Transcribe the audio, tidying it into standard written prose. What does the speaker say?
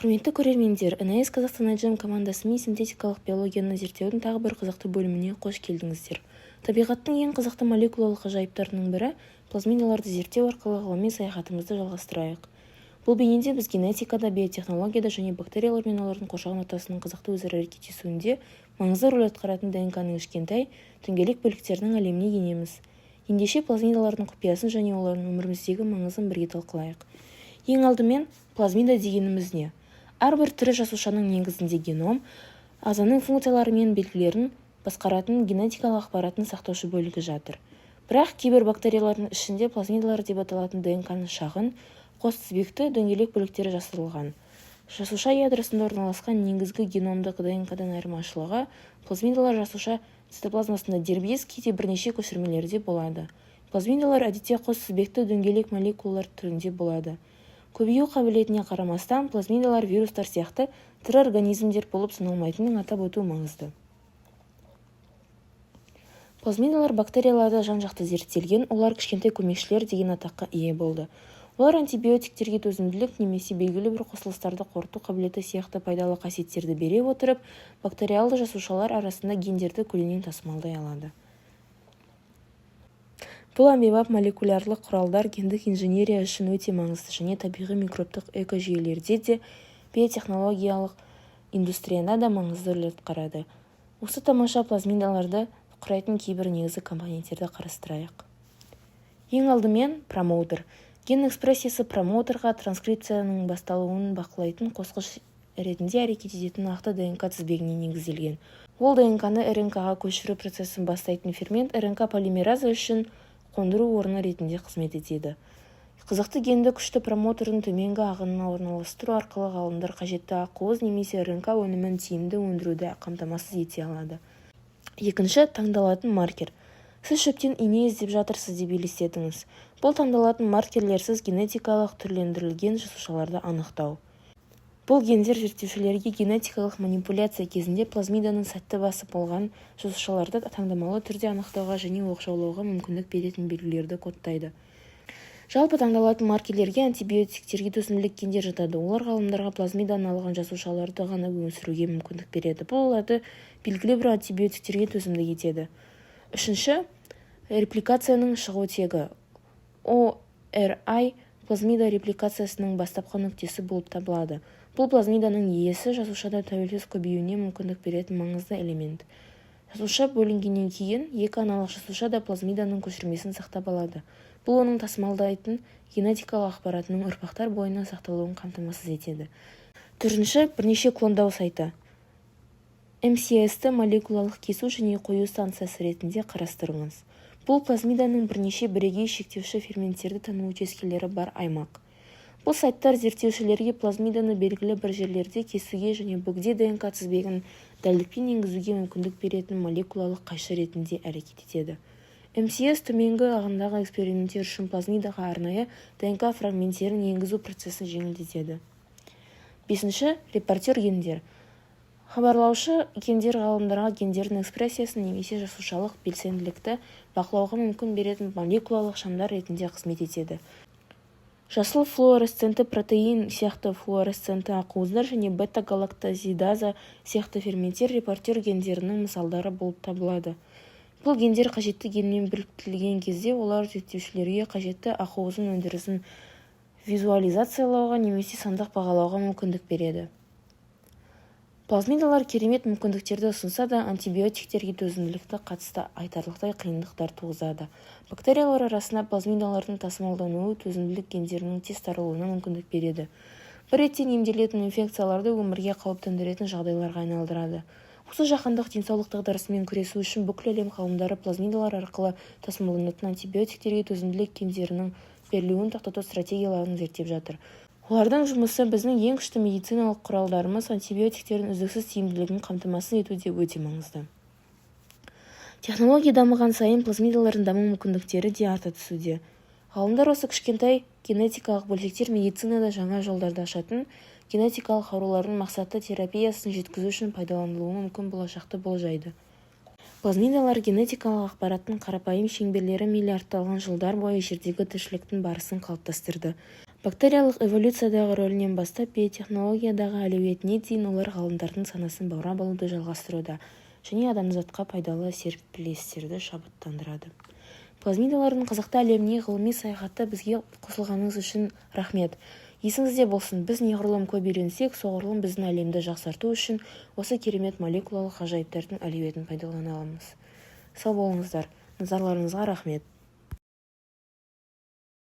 Құрметті көрермендер, НАС Қазақстан iGEM командасымен синтетикалық биологияны зерттеудің тағы бір қызықты бөліміне қош келдіңіздер! Табиғаттың ең қызықты молекулалық ғажайыптарының бірі – плазмидаларды зерттеу арқылы ғылыми саяхатымызды жалғастырайық. Бұл бейнеде біз генетикада, биотехнологияда және бактериялар мен олардың қоршаған ортасының қызықты өзара әрекеттесуінде маңызды рөл атқаратын ДНК-ның кішкентай, дөңгелек бөліктерінің әлеміне енеміз. Ендеше, плазмидалардың құпиясын және олардың өміріміздегі маңызын бірге талқылайық. Ең алдымен, плазмида дегеніміз не? Әрбір тірі жасушаның негізінде геном, ағзаның функциялары мен белгілерін басқаратын генетикалық ақпаратын сақтаушы бөлігі жатыр. Бірақ кейбір бактериялардың ішінде плазмидалар деп аталатын ДНК-ның шағын, қос тізбекті дөңгелек бөліктері жасырылған. Жасуша ядросында орналасқан негізгі геномдық ДНК-дан айырмашылығы, плазмидалар жасуша цитоплазмасында дербес, кейде бірнеше көшірмелерде болады. Плазмидалар әдетте қос тізбекті дөңгелек молекулалар түрінде болады. Көбею қабілетіне қарамастан, плазмидалар вирустар сияқты тірі организмдер болып саналмайтынын атап өту маңызды. Плазмидалар бактерияларда жан-жақты зерттелген, олар кішкентай көмекшілер деген атаққа ие болды. Олар антибиотиктерге төзімділік немесе белгілі бір қосылыстарды қорыту қабілеті сияқты пайдалы қасиеттерді бере отырып, бактериалды жасушалар арасында гендерді көлденең тасымалдай алады. Бұл әмбебап молекулярлық құралдар гендік инженерия үшін өте маңызды және табиғи микробтық экожүйелерде де, биотехнологиялық индустрияда да маңызды рөл атқарады. Осы тамаша плазмидаларды құрайтын кейбір негізгі компоненттерді қарастырайық. Ең алдымен, промоутер. Ген экспрессиясы промоутерға транскрипцияның басталуын бақылайтын қосқыш ретінде әрекет ететін нақты ДНК тізбегіне негізделген. Ол ДНК-ны РНК-ға көшіру процесін бастайтын фермент РНК полимераза үшін қондыру орны ретінде қызмет етеді. Қызықты генді күшті промоутердің төменгі ағынына орналастыру арқылы ғалымдар қажетті ақуыз немесе РНК өнімін тиімді өндіруді қамтамасыз ете алады. Екінші, таңдалатын маркер. Сіз шөптен ине іздеп жатырсыз деп елестетіңіз. Бұл таңдалатын маркерлерсіз генетикалық түрлендірілген жасушаларды анықтау. Бұл гендер зерттеушілерге генетикалық манипуляция кезінде плазмиданы сәтті басып алған жасушаларды таңдамалы түрде анықтауға және оқшаулауға мүмкіндік беретін белгілерді кодтайды. Жалпы, таңдалатын маркерлерге антибиотиктерге төзімділік гендер жатады. Олар ғалымдарға плазмиданы алған жасушаларды ғана өсіруге мүмкіндік береді. Бұл оларды белгілі бір антибиотиктерге төзімді етеді. Үшінші, репликацияның шығу тегі. ORI плазмида репликациясының бастапқы нүктесі болып табылады. Бұл плазмиданың иесі жасушада тәуелсіз көбеюіне мүмкіндік беретін маңызды элемент. Жасуша бөлінгеннен кейін екі аналық жасуша да плазмиданың көшірмесін сақтап алады. Бұл оның тасымалдайтын генетикалық ақпаратының ұрпақтар бойына сақталуын қамтамасыз етеді. Төртінші, бірнеше клондау сайты. МСС-ті молекулалық кесу және қою станциясы ретінде қарастырыңыз. Бұл плазмиданың бірнеше бірегей шектеуші ферменттерді тану учаскелері бар аймақ. Бұл сайттар зерттеушілерге плазмиданы белгілі бір жерлерде кесуге және бөгде ДНК тізбегін дәлдікпен енгізуге мүмкіндік беретін молекулалық қайшы ретінде әрекет етеді. МСС төменгі ағындағы эксперименттер үшін плазмидаға арнайы ДНК фрагменттерін енгізу процесін жеңілдетеді. Бесінші, репортер гендер. Хабарлаушы гендер ғалымдарға гендердің экспрессиясын немесе жасушалық белсенділікті бақылауға мүмкін беретін молекулалық шамдар ретінде қызмет етеді. Жасыл флуоресцентті протеин сияқты флуоресцентті ақуыздар және бета-галактозидаза сияқты ферменттер репортер гендерінің мысалдары болып табылады. Бұл гендер қажетті генмен біріктірілген кезде олар зерттеушілерге қажетті ақуыздың өндірісін визуализациялауға немесе сандық бағалауға мүмкіндік береді. Плазмидалар керемет мүмкіндіктерді ұсынса да, антибиотиктерге төзімділікті қатысты айтарлықтай қиындықтар туғызады. Бактериялар арасында плазмидалардың тасымалдануы төзімділік гендерінің тез таралуына мүмкіндік береді. Бір реттен емделетін инфекцияларды өмірге қауіп төндіретін жағдайларға айналдырады. Осы жаһандық денсаулық дағдарысымен күресу үшін бүкіл әлем ғалымдары плазмидалар арқылы тасымалданатын антибиотиктерге төзімділік гендерінің берілуін тоқтату стратегияларын зерттеп жатыр. Олардың жұмысы біздің ең күшті медициналық құралдарымыз антибиотиктердің үздіксіз тиімділігін қамтамасыз етуде өте маңызды. Технология дамыған сайын плазмидалардың даму мүмкіндіктері де арта түсуде. Ғалымдар осы кішкентай генетикалық бөлшектер медицинада жаңа жолдарды ашатын, генетикалық аурулардың мақсатты терапиясын жеткізу үшін пайдаланылуы мүмкін болашақты болжайды. Плазмидалар, генетикалық ақпараттың қарапайым шеңберлері миллиардтаған жылдар бойы жердегі тіршіліктің барысын қалыптастырды. Бактериялық эволюциядағы рөлінен бастап биотехнологиядағы әлеуетіне дейін олар ғалымдардың санасын баурап алуды жалғастыруда және адамзатқа пайдалы серпілістерді шабыттандырады. Плазмидалардың қызықты әлеміне ғылыми саяхатта бізге қосылғаныңыз үшін рақмет! Есіңізде болсын, біз неғұрлым көп үйренсек, соғұрлым біздің әлемді жақсарту үшін осы керемет молекулалық ғажайыптардың әлеуетін пайдалана аламыз. Сау болыңыздар! Назарларыңызға рақмет!